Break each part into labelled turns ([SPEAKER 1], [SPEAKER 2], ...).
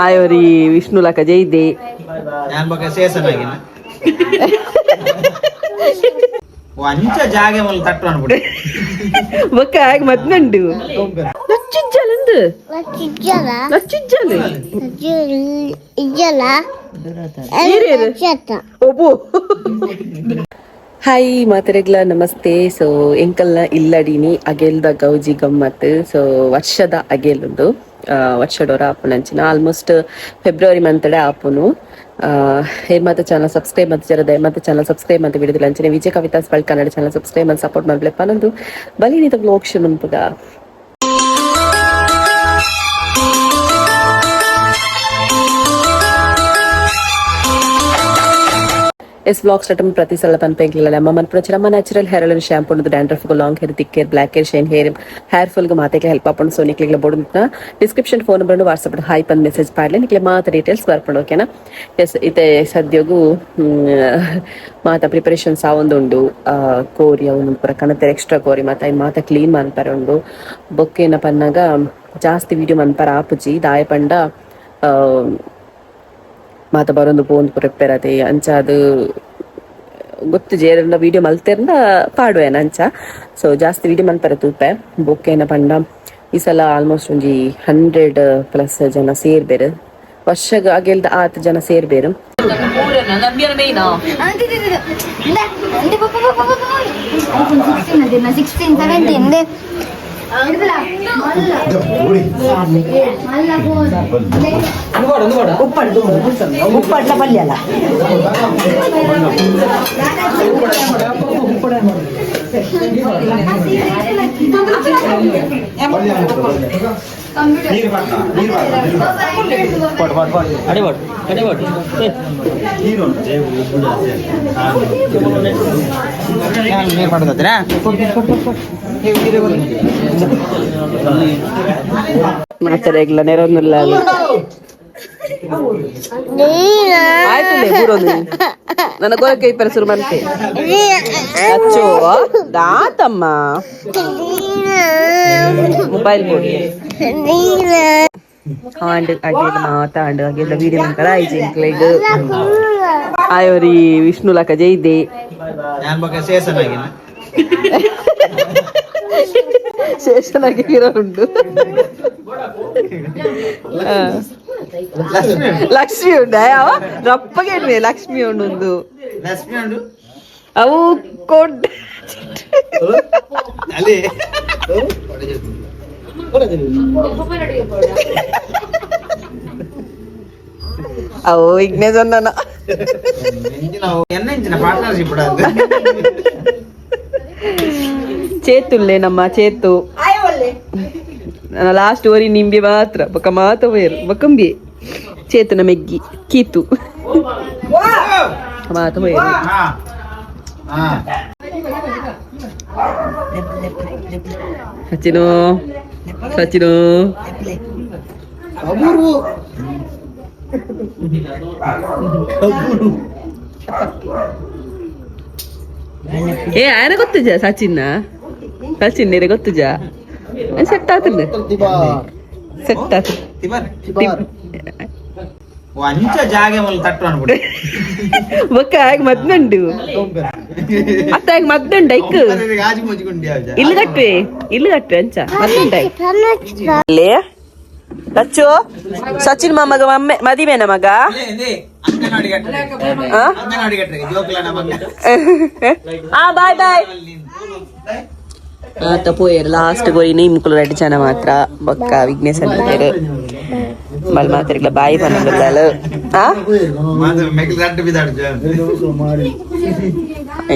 [SPEAKER 1] ಆಯೋರಿ ವಿಷ್ಣು ಲಕ ಜೈದೆ
[SPEAKER 2] ನಾನು ಬೊಕ ಶೇಷನಾಗಿನ ಅಂಚ ಜಾಗೆ ಮುಲ್ ತಟ್ಟು ಅನ್ಬಿಟ್ಟು
[SPEAKER 1] ಬೊಕ್ಕ ಆಗ ಮದ್ನಂಡು ಲಚ್ಚಿಜ್ಜಲಂದು ಲಚ್ಚಿಜ್ಜಲು ಒಬ್ಬು. ಹಾಯ್ ಮಾತರೆಗ್ಲ ನಮಸ್ತೆ. ಸೊ ಎಂಕಲ್ನ ಇಲ್ಲಡಿನಿ ಅಗೆಲ್ದ ಗೌಜಿ ಗಮ್ಮತ್. ಸೊ ವರ್ಷದ ಅಗೆಲುಂಡು, ವರ್ಷಡೋರ ಆಪುನಂಚಿನ ಆಲ್ಮೋಸ್ಟ್ ಫೆಬ್ರವರಿ ಮಂತಡೆ ಆಪುನು. ಮಾತ ಚಾನಲ್ ಸಬ್ಸ್ಕ್ರೈಬ್ ಮತ್ತು ಜರ ದಯಮಾತ ಚಾನಲ್ ಸಬ್ಸ್ಕ್ರೈಬ್ ಅಂತ ಬಿಡುದಿಲ್ಲ. ಅಂಚನೆ ವಿಜಯ ಕವಿತಾ ಸ್ಪಲ್ ಕನ್ನಡ ಚಾನಲ್ ಸಬ್ಸ್ಕ್ರೈಬ್ ಮತ್ತು ಸಪೋರ್ಟ್ ಮಾಡ್ಲೆಪ್ಪ. ನಂದು ಬಲಿನಿದ ವ್ಲಾಗ್ ಶುರು ಮನ್ಪುಗ. ಎಸ್ ವ್ಲಾಗ್ ಸ್ಟಾರ್ಟ್ ಪ್ರತಿ ಸಲ ಪನ್ಪೆಂಕ್ಲಿಲ್ಲ ಅಮ್ಮ ಮನ್ಪುನ ನಮ್ಮ ನ್ಯಾಚುರಲ್ ಹೇರ್ ಆಯಿಲ್ ಶಾಂಪೂ ಉಂಡು. Dandruff, long hair, thick hair, black hair, shine hair, hair fall ಗೆ ಮಾತೆಗೆ ಹೆಲ್ಪ್ ಆಪುಂಡು. ಸೊ ನಿಕ್ಲೆಗ್ಲ ಬೋಡು description phone number WhatsApp hi ಪಂದ್ ಮೆಸೇಜ್ ಪಾಡ್ಲೆ, ನಿಕ್ಲೆ ಮಾತ ಡೀಟೇಲ್ಸ್ ಬರ್ಪುಂಡು, ಓಕೆನಾ? ಎಸ್, ಇತ್ತೆ ಸದ್ಯಗು ಮಾತ ಪ್ರಿಪರೇಷನ್ಸ್ ಆವೊಂದುಂಡು. ಕೋರಿ ಅವನು ಪೂರ ಕಣತೆ ಎಕ್ಸ್ಟ್ರಾ ಕೋರಿ ಮಾತ ಐನ್ ಮಾತ ಕ್ಲೀನ್ ಮನ್ಪರೆ ಉಂಡು. ಬೊಕ್ಕೇನ ಪನ್ನಾಗ ಜಾಸ್ತಿ ವಿಡಿಯೋ ಮನ್ಪರ ಆಪುಜಿ, ದಾಯ ಪಂಡ ಮಾತ ಬರೊಂದು ಪೋಂದು ಪ್ರಿಪೇರ್ ಅದೇ ಅಂಚ. ಅದು ಗೊತ್ತು ಜೇರಂಡ ವಿಡಿಯೋ ಮಲ್ತೆರ್ಂಡ ಪಾಡುವೇನ ಅಂಚ. ಸೊ ಜಾಸ್ತಿ ವಿಡಿಯೋ ಮನ್ಪರೆ ತೂಪೆ. ಬೊಕ್ಕೇನ ಪಂಡ ಈ ಸಲ ಆಲ್ಮೋಸ್ಟ್ ಒಂಜಿ 100+ ಜನ ಸೇರ್ಬೇರು. ವರ್ಷಗ್ ಅಗೆಲ್ದ ಆತ್ ಜನ ಸೇರ್ಬೇರು.
[SPEAKER 3] 16, 17.
[SPEAKER 4] ಉಪ್ಪಟ್ಲ ಪಲ್ಯ ಅಲ್ಲ.
[SPEAKER 2] ನೀರು ಪಡ್ದಾ.
[SPEAKER 1] ಮಾತರೆಗ್ಲ ನೆರೊಂದುಲ್ಲ. ಆಯ್ತು ಬೂರೊಂದು ನನ್ನ ಗೊರಕೆ ಇಪ್ಪರ ಶುರು ಮಂತೆ. ಅಚ್ಚೋ ದಾತಮ್ಮ ಮೊಬೈಲ್ ಬೋಡಿ ಆಂಡ್ ಅಗೆಲ್ ಮಾತಾಂಡ್ ಅಗೆಲ್ಲ ವೀಡಿಯೋ ಮಂಕರ ಆಯ್ಜಿ ಇಂಕ್ಲೆಗ್. ಆಯೋರಿ ವಿಷ್ಣು ಲಕ ಜೈದೆ.
[SPEAKER 2] ನಾನು ಬೊಕ ಶೇಷನಾಗಿನ.
[SPEAKER 1] ಶೇಷನಾಗಿ ಹೀರೋ ಉಂಡು, ಲಕ್ಷ್ಮಿ ಉಂಡು. ಅವ ರಪ್ಪಗೆ ಲಕ್ಷ್ಮಿ ಉಂಡು.
[SPEAKER 2] ಲಕ್ಷ್ಮಿ ಉಂಡು.
[SPEAKER 1] ಅವು ಕೊಡ್
[SPEAKER 2] ಅಲ್ಲಿ
[SPEAKER 1] ಅವು ಇಗ್ನೆ ಸೊನ್ನ.
[SPEAKER 2] ಎನ್ನ ಇಂಚಿನ ಪಾರ್ಟ್ನರ್ಶಿಪ್.
[SPEAKER 1] ಚೇತುಲ್ಲೆ ನಮ್ಮ ಚೇತು ಲಾಸ್ಟ್ ಓರಿ ನಿಂಬೆ ಮಾತ್ರ ಬೊಕ ಮಾತ ಪೋಯರು. ಬೊಕಂಬಿ ಚೇತುನ ಮೆಗ್ಗಿ ಕೀತು ಮಾತ ಪೋಯರು.
[SPEAKER 2] ಹಾ ಹಾ.
[SPEAKER 1] ಸಚಿನು ಸಚಿನು ಏ ఆయన ಗೊತ್ತುಜ ಸಚಿನ್ನ? ಸಚಿನ್ ನೇರೆ ಗೊತ್ತುಜ? ಸೆಟ್ ಆತಂದೆ, ಸೆಟ್ ಆತ.
[SPEAKER 2] ಅಂಚ ಜಾಗೆ ಮುಲ್ ತಟ್ಟು ಅನ್ಬಿಟ್ಟು.
[SPEAKER 1] ಬೊಕ್ಕ ಆಗ ಮದ್ನಂಡು ಅತ್ತ ಆಗ ಮದ್ನುಂಡ ಐಕ್.
[SPEAKER 2] ಗಾಜು ಮುಚ್ಕೊಂಡು.
[SPEAKER 1] ಇಲ್ಲು ಕಟ್ಟುವೆ, ಇಲ್ಲು ಕಟ್ಟುವೆ ಅಂಚ ಮದ್ನುಂಡ ಲೇ ಲಚ್ಚು. ಸಚಿನ್ ಮಾಮಗ ಮಮ್ಮೆ ಮದಿಮೇನ ಮಗ.
[SPEAKER 2] ಅಂಗನವಾಡಿ ಕಟ್ಟರೆ.
[SPEAKER 1] ಆ?
[SPEAKER 2] ಅಂಗನವಾಡಿ ಕಟ್ಟರೆ ಜೋಕ್ಲನ ಮಗ.
[SPEAKER 1] ಆ ಬಾಯ್ ಬಾಯ್. ಆತ ಪೋಯೆರ್. ಲಾಸ್ಟ್ ಗೋರಿ ನಿಮ್ಕುಲು ರೆಡ್ ಜನ ಮಾತ್ರ. ಬೊಕ್ಕ ವಿಘ್ನೇಶ್ ಅಂದಿರು ಮಲ್ ಮಾತ್ರಿಗ್ಲ ಬಾಯಿ ಪನ್ನೊಂದುಲ್ಲಾಲು. ಆ
[SPEAKER 2] ಮೆಗಿಲ್ ರಡ್ಡು ಬಿದಾಡು.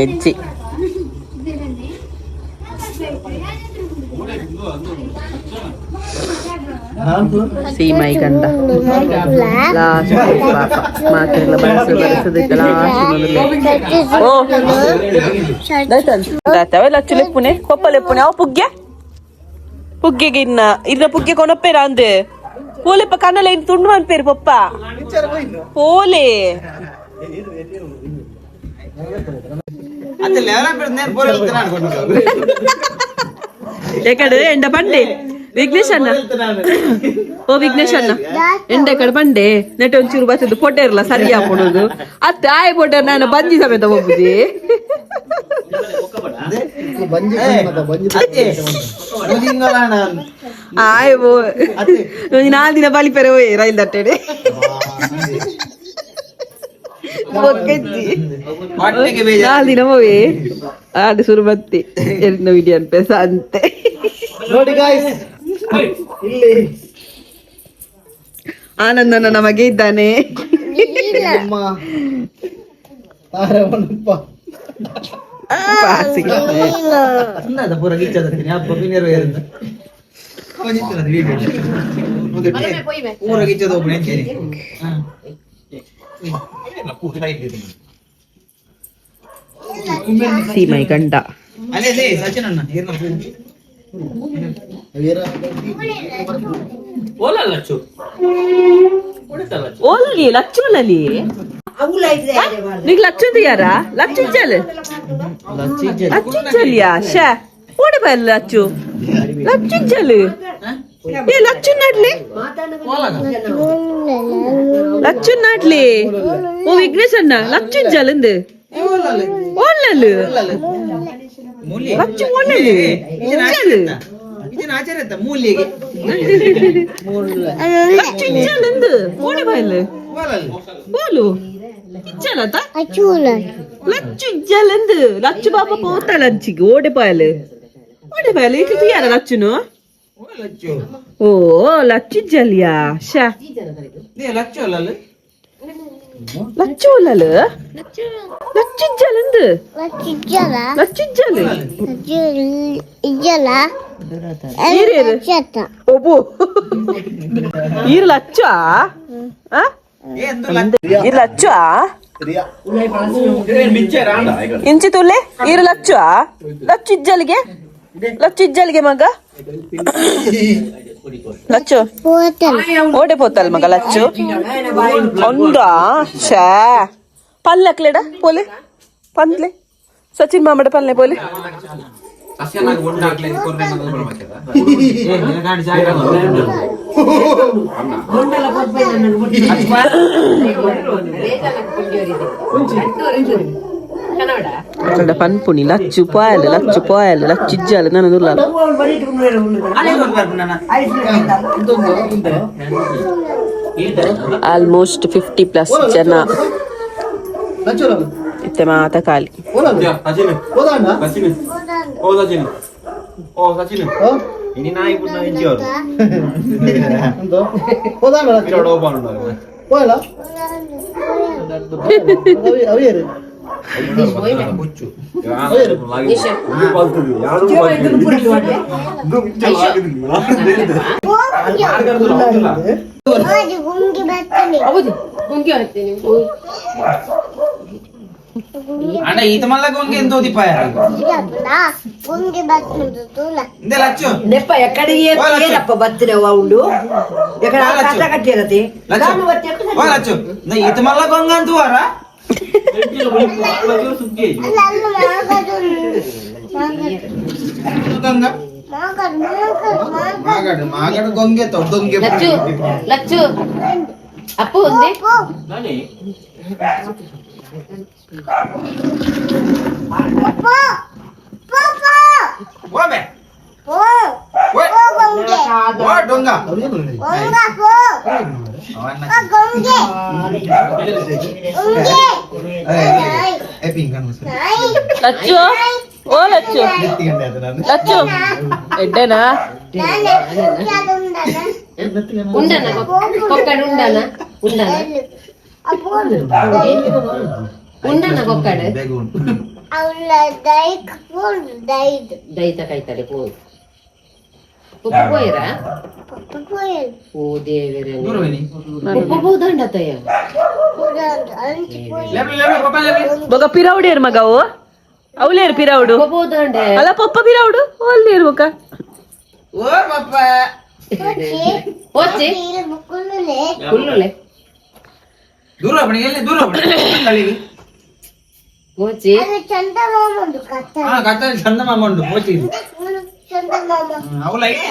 [SPEAKER 1] ಎಜ್ಜಿ ಸೀಮೈ ಗಂಡ ಲಾಸ್ಟ್ ಪಾಪ ಮಾತ್ರೆಲ್ಲ ಬರಸು ಬರಸದಿತ್ತ ಲಾಸ್ಟ್. ಓ ಲಚ್ಚು ಲೆಪ್ಪುನೆ ಕೊಪ್ಪ ಲೆಪ್ಪುನೆ. ಅವು ಪುಗ್ಗೆ ಪುಗ್ಗೆಗೆ ಇನ್ನ ಇನ್ನ ಪುಗ್ಗೆ ಕೊನಪ್ಪೇರ ಅಂದೆ ಪೋಲೆಪ್ಪ ಕಣ್ಣಲ್ಲ ಇನ್ನು ತುಂಡು ಮನ್ಪೇರು ಪಪ್ಪ ಪೋಲೆ.
[SPEAKER 2] ಅತ್ತೆ ಲೆವೆಲ್ ನಾನು ಬೋರ್ ಅನ್ಕೊಂಡು.
[SPEAKER 1] ಎಕಡೆ ಎಂಡ ಪಂಡೆ ವಿಘ್ನೇಶ್ ಅಣ್ಣ. ಓ ವಿಘ್ನೇಶ್ ಅಣ್ಣ ಎಂಡೆ ಕಡೆ ಬಂಡೆ ನೆಟ್ ಒಂಚೂರು ಬತ್ತದು ಪೊಟ್ಟೆ ಇರಲ್ಲ ಸರಿ ಹಾಕೊಡೋದು ಅತ್ತ ಆಯ್ ಪೊಟ್ಟೆ ನಾನು ಬಂಜಿ ಸಮೇತ ಹೋಗುದಿ. ಆಯ್ ಬೋ ನಾಲ್ ದಿನ ಬಲಿಪೆರೆ ಹೋಯ್ ರೈಲ್ ದಟ್ಟೆಡೆ ಬೊಕ್ಕೆಜ್ಜಿ ನಾಲ್ ದಿನ ಹೋಯ್ ಅದು ಶುರು ಬತ್ತಿ ಎನ್ನ ವಿಡಿಯೋ ಅನ್ಪೇಸ ಅಂತೆ.
[SPEAKER 3] ನೋಡಿ ಗಾಯ್ಸ್, ಇಲ್ಲಿ
[SPEAKER 1] ಆನಂದನ ನಮಗೆ ಇದ್ದಾನೆ.
[SPEAKER 3] ನಮ್ಮ ತಾರವನಪ್ಪ.
[SPEAKER 1] ಪಾಸಿಗೆ.
[SPEAKER 2] ಪೂರ ಗಿಚ್ಚದ ಪೂರ ಗಿಚ್ಚದ ಒಬ್ಬ.
[SPEAKER 1] ಸೀಮೈ ಗಂಡ.
[SPEAKER 2] ಅಲ್ಲೇ ಸಚಿನ್ ಅಣ್ಣ.
[SPEAKER 1] ಓಲಲಿ ಲಚ್ಚು ಒಲಲಿ ನಿಗ್ ಲಚ್ಚು ಯಾರ ಲಚ್ಚು ಚಲ್ ಲಚ್ಚು ಚಲಿಯಾ ಶೇ ಓಡಿ ಬಲ್ಲ ಲಚ್ಚು ಲಚ್ಚು ಚಲ್ ಏ ಲಚ್ಚು ನಡ್ಲಿ ಲಚ್ಚು ನಡ್ಲಿ. ಓ ವಿಘ್ನೇಶ್ ಅಣ್ಣ ಲಚ್ಚು ಚಲ್ ಓಲಲು ಲಚ್ಚು ಓಲಲು ಚಲ್
[SPEAKER 2] ಆಚಾರ ಮೂಲಿಗೆ.
[SPEAKER 1] ಲಚ್ಚು ಚಲ್ ಅಂದು ಓಡಿ ಬಲ್ಲ ಓಲು ಇಚ್ಚಲತ ಲಚ್ಚು ಇಜ್ಜಲಂದು ಲಚ್ಚು ಬಾಬಾ ಪೋತ ಲಂಚಿಗೆ ಓಡೆ ಪಾಯಲ್ ಓಡೆ ಪಾಯಲ್ ಇಟ್ಟು ತುಯಾರ ಲಚ್ಚುನು.
[SPEAKER 2] ಲಚ್ಚು.
[SPEAKER 1] ಓ ಲಚ್ಚು ಇಜ್ಜಲಿಯಾ ಶಾ.
[SPEAKER 2] ಲಚ್ಚು ಅಲ್ಲ.
[SPEAKER 1] ಲಚ್ಚು ಒಲ್ಲಲು ಲಚ್ಚು ಇಜ್ಜಲಂದು ಲಚ್ಚು ಇಜ್ಜಲು ಈರೇರು ಒಬ್ಬು ಈರು ಲಚ್ಚು ಆ ಈರು ಲಚ್ಚು ಇಂಚಿ ತುಲ್ಲೆ ಈರು ಲಚ್ಚು ಲಚ್ಚು ಇಜ್ಜಲಿಗೆ ಲಚ್ಚು ಇಜ್ಜಲಿಗೆ ಮಗ ಲಚ್ಚು ಓಡೆ ಪೋತಲ್ ಮಗ ಲಚ್ಚು ಒಂದಾ ಶೇ ಪಲ್ಲಕ್ಲೆಡ ಪೋಲೆ ಪಂದ್ಲೆ ಸಚಿನ್ ಮಾಮಡ ಪಲ್ಲೆ ಪೋಲೆ. ಅక్కడ ಪನ್ಪುಣಿ ಲಚ್ಚು ಪಾಯಲ್ ಲಚ್ಚು ಪಾಯಲ್ ಲಚ್ಚು ಇಜ್ಜಾಲ ನಾನು ದುಲ್ಲ. ಆಲ್ಮೋಸ್ಟ್ 50+ ಜನ ಇತ್ತೆ ಮಾತ ಖಾಲಿ.
[SPEAKER 2] ಅಣ್ಣ ಈತ ಮಲ್ಲ ಗೊಂಗೆ ಎಂತ ಓದಿಪಾಯ ಇಂದೆ ಲಚ್ಚು.
[SPEAKER 4] ನೆಪ್ಪ ಎಕ್ಕಡಿಗೆ ಏನಪ್ಪ ಬತ್ತಿನ ಉಂಡು ಎಕ್ಕಡ ಕಟ್ಟ ಕಟ್ಟಿರತಿ.
[SPEAKER 2] ಲಚ್ಚು ಓ ಲಚ್ಚು ಈತ ಮಲ್ಲ ಗೊಂಗ ಅಂತ ವಾರ. ಗಂಗ ಮಾಗಾಡು ಮಾಗಾಡು ಗೊಂಗೆ ದೊಡ್ಡೊಂಗೆ.
[SPEAKER 5] లచ్చు లచ్చు అప్పు ఉంది.
[SPEAKER 2] ಓಬೆ ಓ ಡೊಂಗ.
[SPEAKER 1] ಲಚ್ಚು ಓ ಲಚ್ಚು ಲಚ್ಚು ಎಡ್ಡೆನಾ?
[SPEAKER 5] ఉండనా ఒక్కడు ఉండనా ఉండనా ఉండనా ఒక్కడు దైత కైతలే పో ಪಪ್ಪು పోయిరా ಓ ದೇವರೇ ಪಪ್ಪು పోదండతయ్య.
[SPEAKER 1] ಬೊಗ ಪಿರೌಡೇರು ಮಗ ಅವು ಅವಲೇರು ಪಿರೌಡು.
[SPEAKER 5] పోదంಡೆ.
[SPEAKER 1] ಅಲ್ಲ ಪಪ್ಪ ಪಿರೌಡು ಅಲ್ಲೇರು ಮಗ.
[SPEAKER 2] ಓ ಪಪ್ಪ.
[SPEAKER 5] వచ్చి కుల్లులే.
[SPEAKER 2] ದೂರ ಹೋಗ್ಬಿಡಿ, ಎಲ್ಲಿ ದೂರ ಹೋಗ್ಬಿಡಿ.
[SPEAKER 5] వచ్చి
[SPEAKER 2] ಹಾ ಕತ್ತ ಚಂದ ಮಾಮ ಉಂಟು ಪೋಚಿ. ಅವು ಲೈಟ್.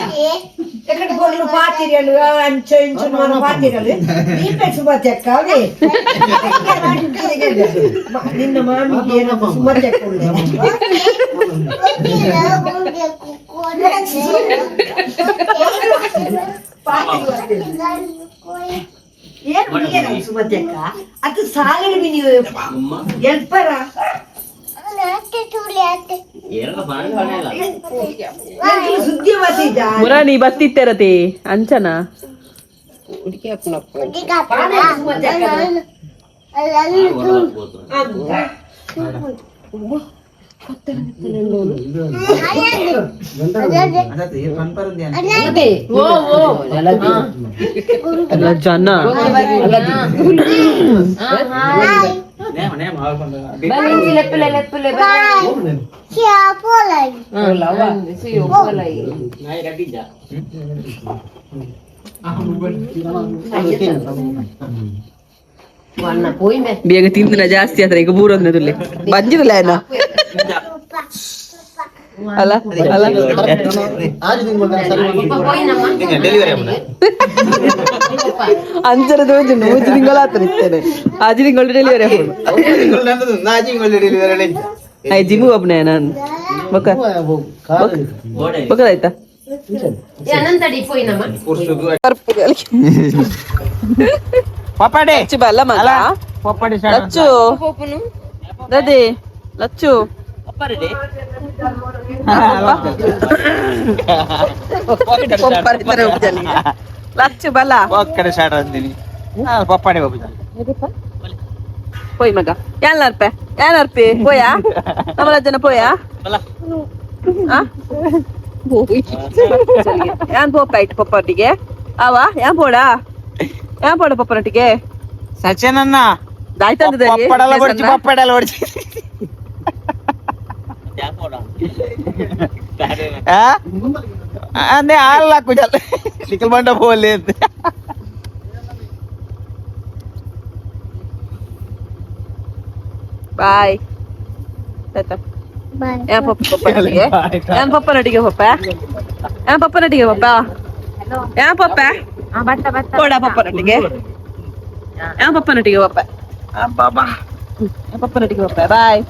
[SPEAKER 4] ಎక్కడ ಪೋಗ್ಲು ಪಾತಿರಲು ಅಂಚ ಇಂಚ మన ಪಾತಿರಲು ದೀಪೆ ಸುಮತಿ ಅಕ್ಕ ಅವೇ ನಿನ್ನ ಮಾಮಿಗೆ ಏನಪ್ಪ ಸುಮತಿ ಅಕ್ಕ ಉಳ್ಳೆ. ಏನು ಏನು ಸುಮತಿ ಅಕ್ಕ ಅದು ಸಾಲಲು ನೀವು ಎಲ್ಪರ ಎಂಕ್ಲು ಸುದ್ದಿ ಮತ್ತಿದ್ದ.
[SPEAKER 1] ಮುರಾಣಿ ಬತ್ತಿತ್ತೆರತಿ ಅಂಚನ.
[SPEAKER 2] ಅದೇ ಪನ್ಪರಂದಿ.
[SPEAKER 5] ಓ ಓ.
[SPEAKER 1] ಜನ.
[SPEAKER 5] ಲೆಪ್ಪುಲೆ ಲೆಪ್ಪುಲೆ.
[SPEAKER 1] ಬೇಗ ತಿಂದಿನ ಜಾಸ್ತಿ ಆದ್ರೆ ಈಗ ಬೂರೊಂದದುಲ್ಲೆ ಬಂಜಿದಲ್ಲ ಏನ ಅಲ್ಲ ಅಲ್ಲ.
[SPEAKER 3] ಆರು ತಿಂಗಳು ಸರಿ.
[SPEAKER 2] ಡೆಲಿವರಿ.
[SPEAKER 1] ಅಂಚರ ದೋಜು ನೂಜು ತಿಂಗಳ ಆತನ ಇತ್ತೇನೆ ಆಜಿ ತಿಂಗಳು ಡೆಲಿವರಿ.
[SPEAKER 2] ಡೆಲಿವರಿ.
[SPEAKER 1] I gym ಒಬ್ಬನೇ ನಾನು ಬೊಕ್ಕ ಬೊಕ್ಕದಾಯ್ತಾ?
[SPEAKER 5] ಅನಂತಡಿ ಪೋಯಿನಮ್ಮ.
[SPEAKER 2] ಪಪ್ಪಾಡೆ.
[SPEAKER 1] ಲಚ್ಚು ಬಲ್ಲ ಮಗ.
[SPEAKER 2] ಪಪ್ಪಾಡೆ.
[SPEAKER 1] ಲಚ್ಚು ದದಿ ಲಚ್ಚು. ಲಚ್ಚು ಬಲ್ಲ.
[SPEAKER 2] ಒಕ್ಕಡೆ ಶಾಡ ಅಂದಿನಿ ಪಪ್ಪಾಡೆ ಬಾಬು.
[SPEAKER 1] ಪೋಯ್ ಮಗ ಏನ್ ಅರ್ಪೆ ಏನ್ ಅರ್ಪಿ ಪೋಯಾ ನಮ್ಮ ಜನ ಪೋಯಾ ಆ ಏನ್ ಪೋಪ ಆಯ್ತು ಪಪ್ಪೊಟ್ಟಿಗೆ ಅವ ಏನ್ ಪೋಡಾ ಏನ್ ಪೋಡ ಪಪ್ಪನೊಟ್ಟಿಗೆ.
[SPEAKER 2] ಸಚಿನ್ ಅನ್ನ.
[SPEAKER 1] ಆಯ್ತಂದ್ರೆ.
[SPEAKER 2] ಪಪ್ಪಡಲ್ಲ ಬಡ್ಚಿ ಪಪ್ಪಡಲ್ಲ ಬಡ್ಚಿ. ಅಂದೆ ಅಲ್ಲ ಕುಜಲ್ ನಿಖಲ್ ಬಂಡ ಬೋಲಿ ಅಂತ.
[SPEAKER 1] ಬಾಯ್ ಆಯ್ತಾ ಏನ್ ಪಪ್ಪ ಪಪ್ಪನೊಟ್ಟಿಗೆ ಏನ್ ಪಪ್ಪನೊಟ್ಟಿಗೆ ಪಪ್ಪ ಏನ್ ಪಪ್ಪನೊಟ್ಟಿಗೆ ಪಪ್ಪ ಏನ್ ಪಪ್ಪ ಪೋಡ ಪಪ್ಪನೊಟ್ಟಿಗೆ ಏನ್ ಪಪ್ಪನೊಟ್ಟಿಗೆ ಪಪ್ಪ ಏನ್ ಪಪ್ಪನೊಟ್ಟಿಗೆ ಪಪ್ಪ ಬಾಯ್.